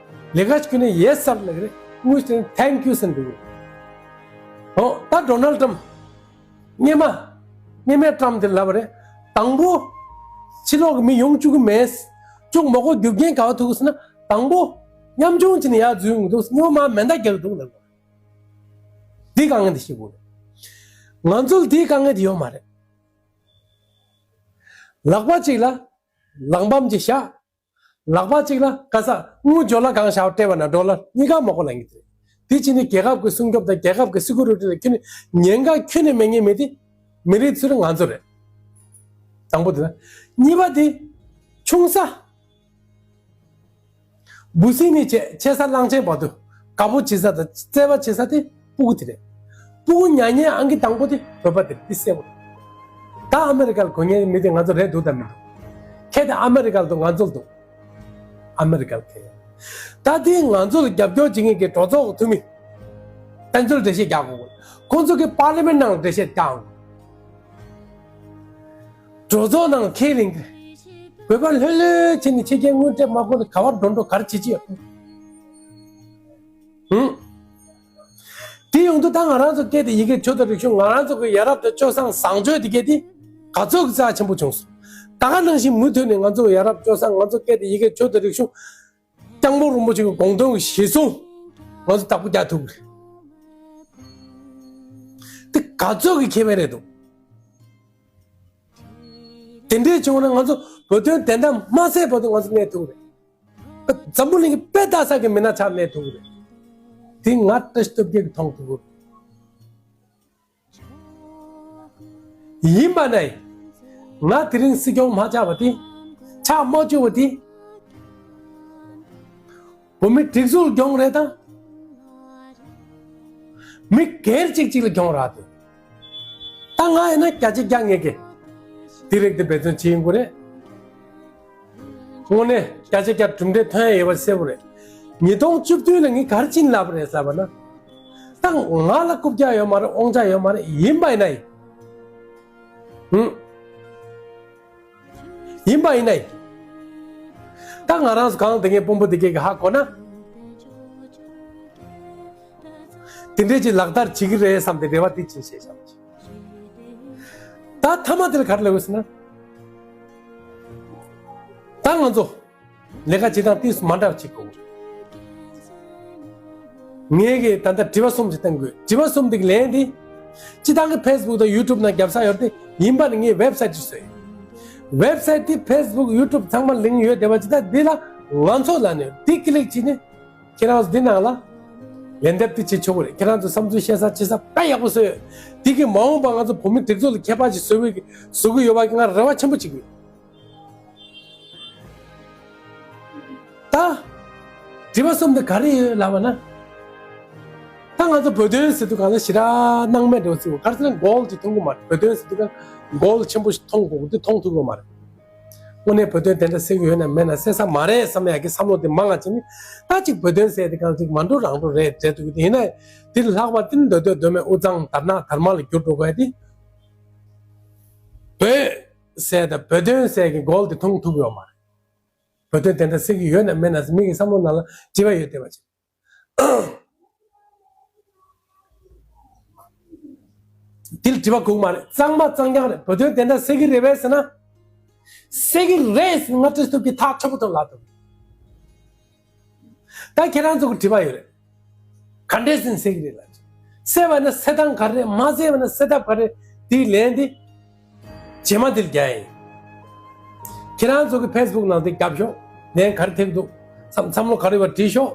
ལས་ཀ་བྱེད་ནས་ཡེ་སར་ལབ་རེད། དངུལ་སྟེར་ནས་ཐེང་ཀིའུ་ཟེར་འདུག་ཨོ་ད་ཌོ་ནལ་ཊམ། སྔོན་མ། སྔོན་མའི་ཊམ་དེ་ལབ་རེད། དང་པོ། ཕྱི་ལོགས་ཀྱི་མི་ཡོང་བཅུག་གི་མེད། བཅུག་མ་དགོས་རྒྱུ་རྐྱེན་ག་བ་ཐུག་ཟེར་ན། དང་པོ། ཉམ་ཆུང་བྱས་ནས་ཡར་འཛུལ་ཡོང་གི་འདུག་སྔོན་མ་མེ་མདའ་རྒྱག་གི་འདུག་ལབ། འདི་དཀའ་ངལ་འདི་ཤེས་དགོས་རེད། ང་ཚོར་འདིའི་དཀའ་ངལ་འདི་ཡོད་མ་རེད། ལག་པ་གཅིག་ལ་ལག་འབམ་གཅིག་བཞག་ལག་པ་གཅིག་ལ་ག་ས་དངུལ་ཇོ་ལ་གང་བཞག་སྤྲད་པ་ན་ཌོ་ལར་གཉིས་ཀ་མ་གོ་ལ་ཡིན་ཏེ། དེ་ཕྱིན་ནས་རྒྱལ་ཁབ་ཀྱི་སྲུང་སྐྱོབ་དང་རྒྱལ་ཁབ་ཀྱི་སི་ཀུ་རི་ཊི་ལ་ཁྱོན་ནས་ཉེན་ཁ་ཁྱོན་ནས་མེད་མཁན་མི་དེ་མི་རིགས་ཚོ་རེད། ང་ཚོ་རེད། དང་པོ་དེ་ལ། གཉིས་པ་དེ་ཆུང་ས། འབུ་སྲིན་ནས་བྱས་ཆེ་ས་གླང་ཆེན་བར་དུ་དགའ་པོ་བྱེད་ས་དང་བརྩེ་བ་བྱེད་ས་དེ་སྤུ་གུ་དེ་རེད། སྤུ་གུ་ཉར་ཉན་ཨང་ཀི་དང་པོ་དེ་བོད་པ་དེ་རེད། དེ་གསལ་པོ་རེད། ད་ཨ་མེ་རི་ཀར་གོ་མཁན་མི་དེ་ང་ཚོ་རེད་འདུག་དང་མི་འདུག་ཁེ་དེ་ཨ་མེ་རི་ཀར་འདུག་ང་ཚོར་འདུག་ཨ་མེ་རི་ཀར་ཁེ། ད་དེ་ང་ཚོ་ལ་རྒྱབ་སྐྱོར་བྱེད་མཁན་གྱི་གྲོས་ཚོགས་ཀྱི་འཐུས་མི་དཔལ་འབྱོར་འགྲེལ་བཤད་རྒྱག་དགོས། ཁོང་ཚོ་གི་པར་ལི་མེན་ནང་འགྲེལ་བཤད་རྒྱག་དགོས། གྲོས་ཚོགས་ནང་ཁས་ལེན་གྱི་རེད། བོད་པ་ལྷོད་ལྷོད་བྱས་ནས་ཕྱི་རྒྱལ་དངུལ་སྤྲད་མ་དགོས་ནས་ག་བར་འགྲོ་འགྲོ་ག་རེ་བྱེད་ཀྱི་ཡོད། ཧུམ། དེ་ཡོང་དུས་ད་ང་རང་ཚོ་སྐད་དེ་ཡི་གེ་ཆོས་དང་རིག་གཞུང་། ང་རང་ཚོ་གི་ཡ་རབས་དང་སྤྱོད་བཟང་བཟང་སྤྱོད་དེ་གལ་ཏེ་ག་ཚོད་ཀྱི་རྩ་ཆེན་པོ་བྱུང་སོང་། ད་ག་ནང་བཞིན་མུ་མཐུད་ནས་ང་ཚོ་གི་ཡ་རབས་སྤྱོད་བཟང་། ང་ཚོ་སྐད་དེ་ཡི་གེ་ཆོས་དང་རིག་གཞུང་། སྐྱབས་མགོན་རིན་པོ་ཆེ་གི་དགོངས་དོན་གྱི་གཞི་བཟུང་ང་ཚོ་བདག་པོ་རྒྱག་ཐུབ་ཀྱི་རེད། དེ་ག་ཚོད་ཀྱི་ཁེ་ཕན་རེད་འདུག་དེ་འདྲས་བྱུང་ན་ང་ཚོ་བོད་དོན་བདེན་མཐའ་མ་གསལ་བར་དུ་ང་ཚོ་གནས་ཐུབ་རེད། འཛམ་བུ་གླིང་གི་དཔེ་ལྟ་ས་གི་མི་སྣ་ཆགས་གནས་ཐུབ་རེད། དེ་ང་བཀྲ་ཤིས་སྟོབས་རྒྱལ་གྱིས་མཐོང་ཐུབ་རེད། ཡིན་པ་ནས་ང་དེ་རིང་སྲིད་སྐྱོང་མ་ཆགས་པ་དེ། ཆགས་མ་བཅུག་པ་དེ། བོད་མི་སྒྲིག་འཛུགས་སྐྱོང་རེད་དང་། མི་སྒེར་གཅིག་གཅིག་ལ་སྐྱོང་རག་དེ། ད་ང་ཡིན་ན་བརྒྱ་ཆ་བརྒྱ་ངེས་ཀྱི་དེ་རིགས་དེ་འབད་བརྩོན་བྱེད་ཡིན་དགོས་རེད། དངོས་གནས་བརྒྱ་ཆ་བརྒྱ་གྲུབ་འབྲས་ཐོན་ཡ་ཡོད་པ་གསལ་པོ་རེད། ཉིས་སྟོང་བཅུ་བདུན་ལ་ངས་ག་རེ་བྱིན་ལབ་རེད་ཟེར་བ་ན། ད་ང་ལ་རྐུབ་བཀྱག་ཡོད་མ་རེད། དབང་ཆ་ཡོད་མ་རེད། ཡིན་པ་ཡིན་ན་ཡིན། ཧུམ། ཡིན་པ་ཡིན་ན་ཡིན། ད་ང་རང་ཚོ་གང་དེ་ངའི་དཔོན་པོ་དེ་གས་ཀྱི་ཧ་གོ་ན། དེ་འདྲས་ཀྱི་ལག་བསྟར་བྱེད་ཀྱི་རེད་བསམ་སྟེ་རེ་བ་དེ་བྱིན་བྱས་བཞག་ད་མཐའ་མ་དེ་ལ་ག་རེ་ལབ་དགོས་ཟེར་ན། ད་ང་ཚོ་ལས་ཀ་བྱེད་སྟངས་ཏིས་མ་འདྲ་བ་བྱེད་དགོས། ངས་ཀྱི་ད་ལྟ་དྲི་བ་གསུམ་ཞིག་བཏང་དགོས། དྲི་བ་གསུམ་དེ་གི་ལན་དེ། སྤྱི་བཏང་གི་ཕེ་སི་བུག་དང་ཡུ་ཊུབ་ནང་རྒྱབ་ས་ཡོད་དེ་ཡིན་པ་ནི་ངས་ཝེབ་སའིཊ་ཅིག་བཟོས་ཡོད། ཝེབ་སའིཊ་དེ་ཕེ་སི་བུག་ཡུ་ཊུབ་ཚང་མ་ལིང་ཡོད་བསྡད་པ་ཅིག་ད་འདི་ལ་ང་ཚོ་ལ་ནས་འདི་ཀི་ལིག་བྱས་ནས་ཁྱེད་རང་ཚོ་འདི་ནང་ལ་ལན་འདེབས་དེ་བྱེད་ཆོག་གི་རེད། ཁྱེད་རང་ཚོ་བསམ་ཚུལ་བཤད་ས་བྱེད་ས་དཔེ་ཡག་པོ་བཟོས་ཡོད། འདི་གི་མ་འོངས་པ་ང་ཚོ་བོད་མི་སྒྲིག་འཛུགས་ལ་ཁྱད་པར་ཅིག་བཟོ་གི་བཟོ་གི་ཡོད་པ་གི་ང་རེ་བ་ཆེན་པོ་བྱེད་ཀྱི་ཡོད། ད། དྲི་བ་གསུམ་དེ་ག་རེ་ཡོད་ལབ་པ་ན། ད་ང་ཚོ་བོད་དོན་ཟེར་དུས་གང་ལ་ཞེ་དྲག་སྣང་མེད་འགྲོ་སྲིད་པ་ག་རེ་ཟེར་ན་གོལ་ཅིག་མཐོང་གི་མ་རེད། བོད་དོན་ཟེར་དུས་གང་གོལ་ཆེན་པོ་ཞིག་མཐོང་དགོས་དེ་མཐོང་ཐུབ་ཀྱི་མ་རེད། དངོས་གནས་བོད་དོན་དེ་འདྲ་སེལ་གྱི་ཡོད་ན་མེད་ན་སེལ་ས་མ་རེད་བསམ་ཡག་གི་བསམ་བློ་དེ་མང་ང་བྱས་ནས་ད་ཅིག་བོད་དོན་ཟེར་དེ་གང་ཅིག་མ་འགྲོ་རང་འགྲོ་རེད་འདྲ་འདུག་གི་དེ་ཡིན་ན་དེ་ལྷག་པ་དེ་ནི་འདོད་འདོད་འདོད་མེད་དབུ་གཙང་དར་ནག་དར་དམར་ལ་འགྱུར་འགྲོ་དགོས་དེ། བོད་ཟེར་དང་བོད་དོན་ཟེར་གྱི་གོལ་དེ་མཐོང་ཐུབ་ཡོད་མ་རེད། བོད་དོན་དེ་འདྲ་སེལ་གྱི་ཡོད་ན་མེད་ན་མི་གི་བསམ་བློ་ནང་ལ་དྲི་བ་ཡོད་བསྡད་པ་ཅིག་དེ་ལ་དྲི་བ་དགོས་མ་རེད། གཙང་མ་གཙང་རྐྱང་རེད། བོད་དོན་དེ་འདྲ་སེལ་གྱི་རེད་པས་ཟེར་ན། སེལ་གྱི་རེད་ཟེར་ང་བཀྲ་ཤིས་སྟོབས་རྒྱལ་ཐག་ཆོད་པོ་ཐོག་ལ་ཐུབ། ད་ཁྱེད་རང་ཚོ་གི་དྲི་བ་ཡོད་རེད། ག་འདྲས་ཟིན་གསལ་གི་རེད་ལབ་ཅིག། གསལ་བ་ན་གསལ་སྟངས་ག་རེ་རེད། མ་གསལ་བ་ན་གསལ་ཐབས་ག་རེ་རེད། དེའི་ལན་དེ་རྗེས་མ་དེ་ལ་རྒྱག་ཡིན། ཁྱེད་རང་ཚོ་གི་ཕེ་སི་བུག་ནང་དེ་རྒྱབ་ཤོག། ལན་ག་རེ་ཐེབས་འདུག། བསམ་བསམ་བློ་ག་རེ་ཡོད་པ་བྲིས་ཤོག།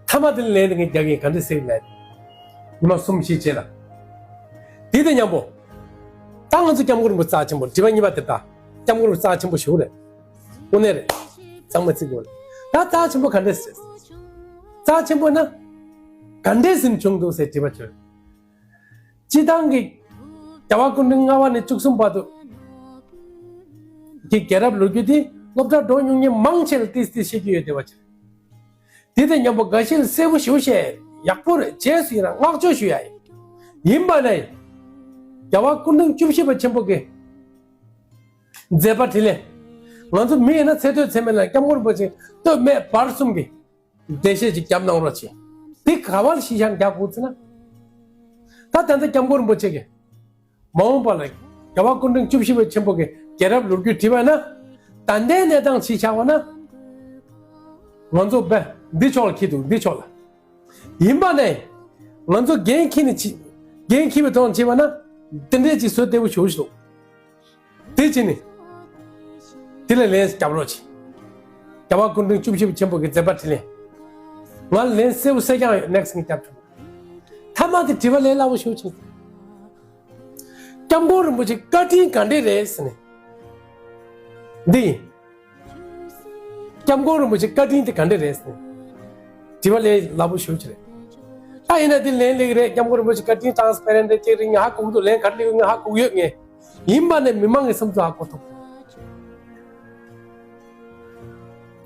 མཐའ་མ་དེ་ལ་ལན་དེ་ངས་རྒྱག་གི་ཡིན། ག་འདྲས་གསལ་གི་ལན། ཉི་མ་གསུམ་བཞི་རྗེས་ལ། དེ་དང་མཉམ་པོ། ད་ང་ཚོ་སྐྱབས་མགོན་རིན་པོ་ཆེ་རྩ་ཆེན་པོ། དྲི་བ་གཉིས་པ་དེ་ད། སྐྱབས་མགོན་རིན་པོ་ཆེ་རྩ་ཆེན་པོ་ཞིག་རེད། དངོས་གནས་རེད། གཙང་མ་བརྩི་དགོས་རེད། ད་རྩ་ཆེན་པོ་ག་འདྲས་རེད། རྩ་ཆེན་པོ་ན། ག་འདྲས་ཟིན་བྱུང་འདུག་ཟེར་དྲི་བ་བྱོས། སྤྱི་བཏང་གི་རྒྱལ་བ་སྐུ་ཕྲེང་ལྔ་པ་ནས་བཅུ་གསུམ་བར་དུ་གི་རྒྱལ་རབས་ལོ་རྒྱུས་དེ་སློབ་གྲྭ་འགྲོ་མྱོང་མཁན་མང་ཆེ་ལ་ཏིས་ཏིས་བཤད་ཀྱི་ཡོད་བསྡད་པ་ཅིག། དེ་དང་མཉམ་པོ་འགའ་ཤས་ལ་གསལ་པོ་ཞེ་པོ་བཤད། ཡག་པོ་རེད། རྗེས་སུ་ཡི་རང་བསྔགས་བརྗོད་ཞུ་ཡ་ཡིན། ཡིན་པ་ནས་རྒྱལ་བ་སྐུ་ཕྲེང་བཅུ་བཞི་པ་ཆེན་པོ་གི་མཛད་པ་འཕྲིན་ལས། ང་ཚོ་མི་ཡིན་ན་ཚེ་སྟོད་ཚེ་སྨད་ལ་སྐྱབས་མགོན་རིན་པོ་ཆེ་སྟོད་སྨད་བར་གསུམ་གྱི་འགྲེལ་བཤད་ཅིག་བརྒྱབ་གནང་རོགས་བྱེད། དེ་ག་བ་ལ་གཞི་བཞག་རྒྱག་དགོས་ཟེར་ན། ད་ད་ལྟ་སྐྱབས་མགོན་རིན་པོ་ཆེ་གིས་མ་འོངས་པ་ལ་རྒྱལ་བ་སྐུ་ཕྲེང་བཅུ་བཞི་པ་ཆེན་པོ་གི་རྒྱལ་རབས་ལོ་རྒྱུས་བྲིས་པ་ན། ད་ལྟའི་གནས་སྟངས་གཞི་བཞག་པ་ན། ང་ཚོ་བས་འདི་ཕྱོགས་ལ་འཁྱེར་འདུག། འདི་ཕྱོགས་ལ། ཡིན་པ་ནས། ང་ཚོ་འགན་འཁྱེར་ནས་ཅི། འགན་འཁྱེར་བའི་ཐོག་ནས་བྱས་པ་ན། དེ་འདྲས་ཅིག་བཟོ་བདེ་པོ་ཞེ་པོ་ཞིག་འདུག། དེ་བྱས་ནས། དེ་ལ་ལན་རྒྱབ་རོགས་བྱེད། རྒྱལ་བ་སྐུ་ཕྲེང་བཅུ་བཞི་པ་ཆེན་པོ་གི་མཛད་པ་འཕྲིན་ལས། ང་ལ་ལན་གསལ་པོ་གསལ་རྐྱང་ཡོད། ནེག་སི་ངས་རྒྱབ་ཐུབ། མཐའ་མ་དེ་དྲི་བ་ལས་སླ་པོ་ཞེ་པོ་ཅིག། སྐྱབས་མགོན་རིན་པོ་ཆེ་བཀའ་དྲིན་ག་འདྲས་རེད་ཟེར་ནས། འདི་ཡིན། སྐྱབས་མགོན་རིན་པོ་ཆེ་བཀའ་དྲིན་དེ་ག་འདྲས་རེད་ཟེར་ནས། དྲི་བ་ལས་སླ་པོ་ཞེ་པོ་ཅིག་རེད། ད་ཡིན་ན་དེ་ལན་སླེབས་ཀྱི་རེད། སྐྱབས་མགོན་རིན་པོ་ཆེ་བཀའ་དྲིན་ཊ་རན་སི་པེ་རེན་ཊི་རེད། ཅེས་རིགས་ང་ཧ་གོ་གི་འདུག། ལན་ག་རེ་སླེབས་ཀྱི་ང་ཧ་གོ་གི་ཡོད། ངས་ཡིན་པ་ནས་མི་མང་གི་བསམ་ཚུལ་ཧ་གོ་ཐུབ།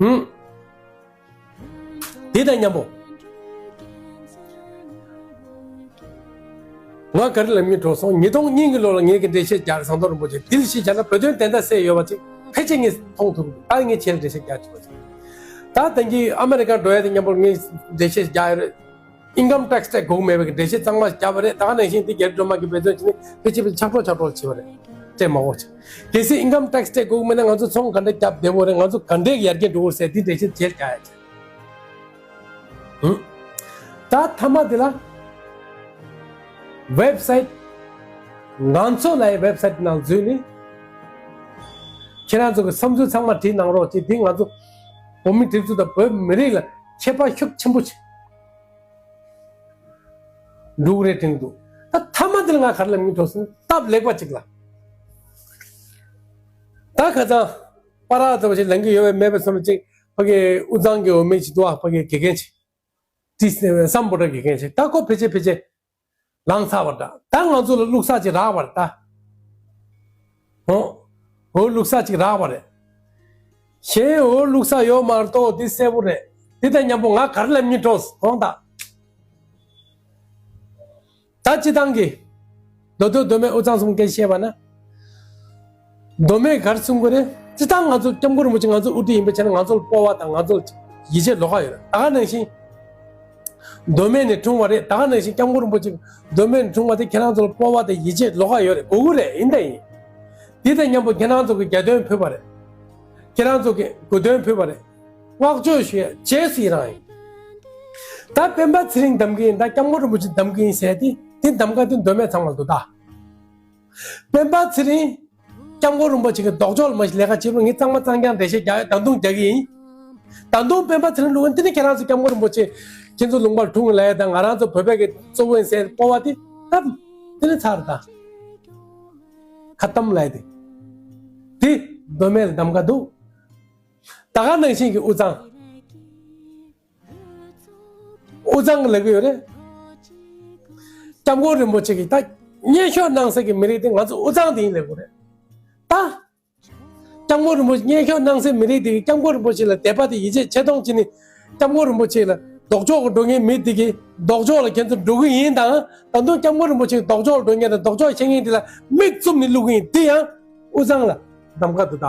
ཧུམ། དེ་དང་མཉམ་པོ། ང་ག་རེ་ལབ་སྙིང་འདོད་སོང་། ཉིས་སྟོང་གཉིས་ཀྱི་ལོ་ལ་ངེད་ཀྱིས་འགྲེལ་བཤད་རྒྱག་རེད། ཟམ་གདོང་རིན་པོ་ཆེ་དེ་ལ་གཞི་བཞག་ན་བོད་དོན་བདེན་མཐའ་གསལ་ཡོད་པ་ཅིག་ཕལ་ཆེར་ངས་མཐོང་ཐུབ་འདུག། ད་ངས་ཁྱེད་ལ་འགྲེལ་བཤད་རྒྱག་ཐུབ་པ་ཅིག། ད་ད་གིན་ཨ་མེ་རི་ཀ་འགྲོ་ཡ་དེ་མཉམ་པོར་ངས་འགྲེལ་བཤད་རྒྱག་ཡོད་རེད། ཨིན་ཀམ་ཊེག་སི་སྤྲད་དགོས་མེད་པའི་འགྲེལ་བཤད་གཙང་མ་བརྒྱབ་པ་རེད། ད་ག་ནང་བཞིན་དེ་རྒྱ་རི་སྒྲོལ་མ་གིས་འབད་བརྩོན་བྱས་ནས་ཕལ་ཆེར་ཕལ་ཆེར་ཆག་གྲོགས་ཆག་གྲོགས་བྱས་པ་རེད། སྤྲད་མ་དགོས་ཆེ། གལ་སྲིད་ཨིན་ཀམ་ཊེག་སི་སྤྲད་དགོས་མེད་ན་ང་ཚོ་ཚོང་ག་འདྲ་བརྒྱབ་བདེ་པོ་རེད། ང་ཚོ་ག་འདྲའི་ཡར་རྒྱས་འགྲོ་གི་རེད་ཟེར་དེ་འགྲེལ་བཤད་བྱེད་རྒྱག་ཡ་ཆེ། ཧུམ། ད་མཐའ་མ་དེ་ལ་ཝེབ་སའིཊ། ང་ཚོ་ལའི་ཝེབ་སའིཊ་ནང་འཛུལ་ནས་ཁྱེད་རང་ཚོ་གི་བསམ་ཚུལ་ཚང་མ་བྲིས་གནང་རོགས་བྱེད། དེ་ང་ཚོ་བོད་མི་སྒྲིག་འཛུགས་དང་བོད་མི་རིགས་ལ་ཁྱད་པར་ཤུགས་ཆེན་པོ་ཆེ། འབྲུག་རེ་དྲན་འདུག། ད་མཐའ་མ་འདི་ལ་ང་ག་རེ་ལབ་སྙིང་འདོད་སོང་། སྟབས་ལེགས་པ་ཅིག་ལ། ད་ཁ་སང་པ་ར་ཚོ་ཞིག་ལངས་ཀྱི་ཡོད་པའི་མེད་པའི་སོང་ཅིག་ཕ་གི་དབུས་གཙང་གི་འོས་མི་ཅིག་འདུག་ཨ། ཕ་གི་དགེ་རྒན་ཅིག་ཏི་སམ་བྷོ་ཊ་དགེ་རྒན་ཅིག། ད་ཁོ་ཕལ་ཆེར་ཕལ་ཆེར་ལངས་ཚར་བ་འདྲ། ད་ང་ཚོ་ལ་བླུག་ས་ཅིག་རག་པ་རེད་ད། ཨོ། འོ་བླུག་ས་ཅིག་རག་པ་རེད། གཞན་འོ་བླུག་ས་ཡོད་མ་གཏོགས་འདི་གསལ་པོ་རེད། འདི་དང་མཉམ་པོ་ང་ག་རེ་ལབ་སྙིང་འདོད་སོང་ད། ད་སྤྱི་བཏང་གི་མདོ་སྟོད་མདོ་སྨད་དབུས་གཙང་གསུམ་སྐད་བཤད་པ་ན། མདོ་སྨད་ག་རེ་གསུང་གི་རེད། སྤྱི་བཏང་ང་ཚོ་སྐྱབས་མགོན་རིན་པོ་ཆེ་ང་ཚོ་དབུ་ཁྲིད་ཡིན་པའི་ཆ་ནས་ང་ཚོ་ལ་སྤོབས་པ་དང་ང་ཚོ་ལ་ཡིད་ཆེས་ལོགས་ཀ་ཡོད་རེད། ད་ག་ནང་བཞིན། མདོ་སྨད་ནས་འཁྲུངས་པ་རེད། ད་ག་ནང་བཞིན་སྐྱབས་མགོན་རིན་པོ་ཆེ་མདོ་སྨད་ནས་འཁྲུངས་པ་དེ་ཁྱེད་རང་ཚོ་ལ་སྤོབས་པ་དང་ཡིད་ཆེས་ལོགས་ཀ་ཡོད་རེད། དགོས་ཀྱི་རེད། ཡིན་དང་ཡིན། དེ་དང་མཉམ་པོ་ཁྱེད་རང་ཚོ་གི་རྒྱལ་དོན་ཕུལ་བ་རེད། ཁྱེད་རང་ཚོ་གི་དགོས་དོན་ཕུལ་བ་རེད། བསྔགས་བརྗོད་ཞུ་ཡ་རྗེས་སུ་ཡི་རང་ཡིན། ད་སྤེན་པ་ཚེ་རིང་གདམ་གི་ཡིན། ད་སྐྱབས་མགོན་རིན་པོ་ཆེ་གདམ་གི་ཡིན་ཟེར་ཏེ་དེ་གདམ་ག་དེ་མདོ་སྨད་ཚང་མ་ལ་འདུག་ད། སྤེན་པ་ཚེ་རིང་སྐྱབས་མགོན་རིན་པོ་ཆེ་གི་ལྡོག་ཕྱོགས་ལ་མ་གཞི་ལས་ཀ་བྱེད་རུང་ངས་གཙང་མ་གཙང་རྐྱང་འགྲེལ་བཤད་རྒྱག་ཡོད། ད་དུང་རྒྱག་གི་ཡིན། ད་དུང་སྤེན་པ་ཚེ་རིང་བླུག་གིན་དེ་ནི་ཁྱེད་རང་ཚོ་སྐྱབས་མགོན་རིན་པོ་ཆེ་ཁྱེད་ཚོ་ལུང་པར་འཁྲུངས་ལབ་ཡ་དང་ང་རང་ཚོ་བོད་པའི་གི་གཙོ་བོ་ཡིན་ཟེར་སྤོབས་པ་དེ་ད་དེ་ནི་ཚར་ད། ཁ་གཏམ་ལབ་ཡ་དེ། དེ་མདོ་སྨད་ལ་གདམ་ག་འདུག། ད་ག་ནང་བཞིན་གྱི་དབུས་གཙང་། དབུས་གཙང་གི་ལབ་ཀྱི་ཡོད་རེད། སྐྱབས་མགོན་རིན་པོ་ཆེ་གིས་ད་སྙན་ཞུ་གནང་སའི་གི་མི་རིགས་དེ་ང་ཚོ་དབུས་གཙང་དེ་ཡིན་ལབ་ཀྱི་ཡོད་རེད། ད། སྐྱབས་མགོན་རིན་པོ་ཆེ་སྙན་ཞུ་གནང་སའི་མི་རིགས་དེ་གིས་སྐྱབས་མགོན་རིན་པོ་ཆེ་ལ་དད་པ་དང་ཡིད་ཆེས་ཆེ་མཐོང་བྱས་ནས་སྐྱབས་མགོན་རིན་པོ་ཆེ་ལ་ལྡོག་ཕྱོགས་ཀྱི་འགྲོ་མཁན་མི་དེ་གིས་ལྡོག་ཕྱོགས་ལ་ཁྱེད་ཚོ་འགྲོ་གི་ཡིན་དང་། ད་དུང་སྐྱབས་མགོན་རིན་པོ་ཆེ་ལྡོག་ཕྱོགས་ལ་འགྲོ་མཁན་དང་ལྡོག་ཕྱོགས་བཤད་མཁན་དེ་ལ་མིག་བཙུམ་ནས་བླུག་གི་ཡིན། དེ་ཡང་དབུས་གཙང་ལ་གདམ་ག་འདུག་ད།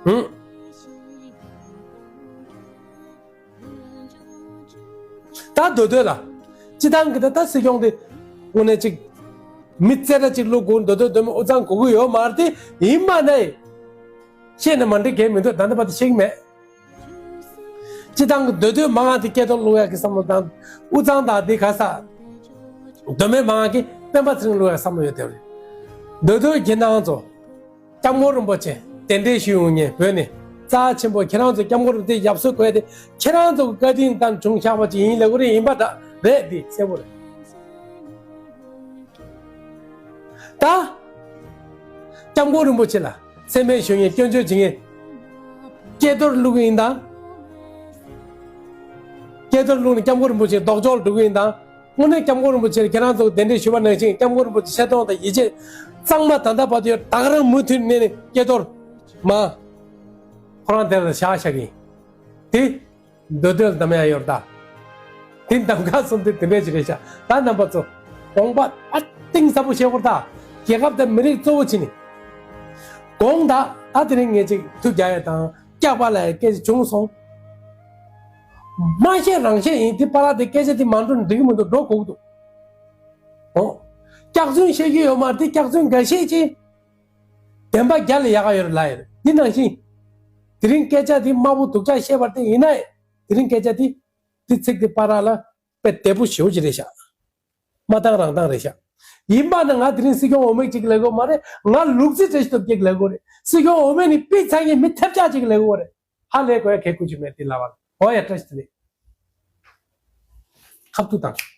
ཧུམ། ད་མདོ་སྟོད་ལ། སྤྱི་བཏང་གི་ད་ད་སྲིད་སྐྱོང་དེ་དངོས་གནས་ཅིག་མི་རྩེ་གྲ་ཅིག་བླུག་དགོས། མདོ་སྟོད་མདོ་སྨད་དབུས་གཙང་དགོས་ཀྱི་ཡོད་མ་རེད་དེ། ཡིན་པ་ནས་བཤད་ན་མ་འགྲིག་གི་མི་འདུག། ད་ལྟ་བར་དུ་བཤད་ཀྱི་མེད། སྤྱི་བཏང་གི་མདོ་སྟོད་མང་ང་དེ་སྐལ་རྡོར་བླུག་ཡག་གི་བསམ་བློ་དང་། དབུས་གཙང་དང་དེ་ག་ས། མདོ་སྨད་མང་ང་གི་སྤེན་པ་ཚེ་རིང་བླུག་ཡག་བསམ་བློ་ཡོད་དེ་རེད། མདོ་སྟོད་ཀྱི་ནང་ཚོ། སྐྱབས་མགོན་རིན་པོ་ཆེ་གདན་འདྲེན་ཞུ་ཡོང་མཁན་བོད་ནས་རྩ་ཆེན་པོ། ཁྱེད་རང་ཚོ་སྐྱབས་མགོན་རིན་པོ་ཆེ་ཡབ་སྲས་དགོས་དེ་ཁྱེད་རང་ཚོ་གི་བཀའ་དྲིན་དང་བྱུང་བཞག་པ་ཅིག་ཡིན་ལབ་དགོས་རེད། ཡིན་པ་འདྲ་རེད། འདི་གསལ་པོ་རེད། ད་སྐྱབས་མགོན་རིན་པོ་ཆེ་ལ་མཚན་སྨད་ཞུ་མཁན་སྐྱོན་བརྗོད་བྱེད་མཁན་སྐལ་རྡོར་བླུག་གི་ཡིན་དང་། སྐལ་རྡོར་བླུག་ནས་སྐྱབས་མགོན་རིན་པོ་ཆེ་ལྡོག་ཕྱོགས་འགྲོ་གི་ཡིན་དང་། དངོས་གནས་སྐྱབས་མགོན་རིན་པོ་ཆེར་ཁྱེད་རང་ཚོ་གདན་འདྲེན་ཞུས་པ་ནང་བཞིན་སྐྱབས་མགོན་རིན་པོ་ཆེ་ཆེ་མཐོང་དང་ཡིད་ཆེས་གཙང་མ་ད་ལྟ་བར་དུ་ཡོད། ད་ག་རང་མུ་མཐུད་གནས་ནས་སྐལ་རྡོར་མ་ཁོ་རང་དེ་ལ་བཞག་བཞག་གི་ཡིན། དེ་མདོ་སྟོད་ལ་འདམ་ཡག་ཡོད་རེད་ད། དེ་འདམ་ག་སོང་དུས་དེ་འདྲས་ཅིག་རེད་ཤག་ད་རྣམ་པ་ཚོ་དགོངས་པ་ཨ་གཏིང་ཟབ་པོ་བཞེས་དགོས་རེད་ད། རྒྱལ་ཁབ་དང་མི་རིགས་གཙོ་བོ་བྱས་ནས། དགོངས་དག་ད་དེ་རིང་ངས་ཅིག་ཐུགས་རྒྱག་ཡག་དང་སྐྱག་པ་ལ་ཡག་སྐད་ཆ་བྱུང་སོང་། མ་བཤད་རང་བཤད་ཡིན། དེ་པཱ་ལགས་དེ་སྐད་ཆ་དེ་མ་འགྲོ་ན་འགྲིག་གི་མི་འདུག་འགྲོ་དགོས་ཀྱི་འདུག་ཨོ། སྐྱག་རྫུན་བཤད་ཀྱི་ཡོད་མ་རེད། དེ་སྐྱག་རྫུན་འགའ་ཤས་ཀྱིས་བདེན་པ་རྒྱལ་ལ་ཡག་ག་ཡོད་རེད་ལབ་ཡོད་རེད། དེ་ནང་བཞིན་དེ་རིང་སྐད་ཆ་དེ་དམའ་པོ་སྡུག་ཅག་བཤད་པ་དེ་ཡིན་ན་ཡང་དེ་རིང་སྐད་ཆ་དེ་དེ་ཚིག་དེ་པཱ་ལགས་ལ་དཔེ་བདེ་པོ་ཞེ་པོ་ཅིག་རེད་ཤག་མ་བཏང་རང་བཏང་རེད་ཤག་ཡིན་པ་ན་ང་དེ་རིང་སྲིད་སྐྱོང་འོས་མི་གཅིག་ལབ་དགོས་མ་རེད། ང་ལུག་རྫི་བཀྲ་ཤིས་སྟོབས་རྒྱལ་ལབ་དགོས་རེད། སྲིད་སྐྱོང་འོས་མི་ནི་པི་ཚ་ངེ་མི་ཐབས་ཆག་ཅིག་ལབ་དགོས་རེད། ཧ་ལས་དགོས་ཡ་གལ་ཁུ་ཆུ་མེད་དེ་ལབ་པ་ལ། འོ་ཡ་བཀྲ་ཤིས་བདེ་ལེགས། ཁ་ཐུག་དང་།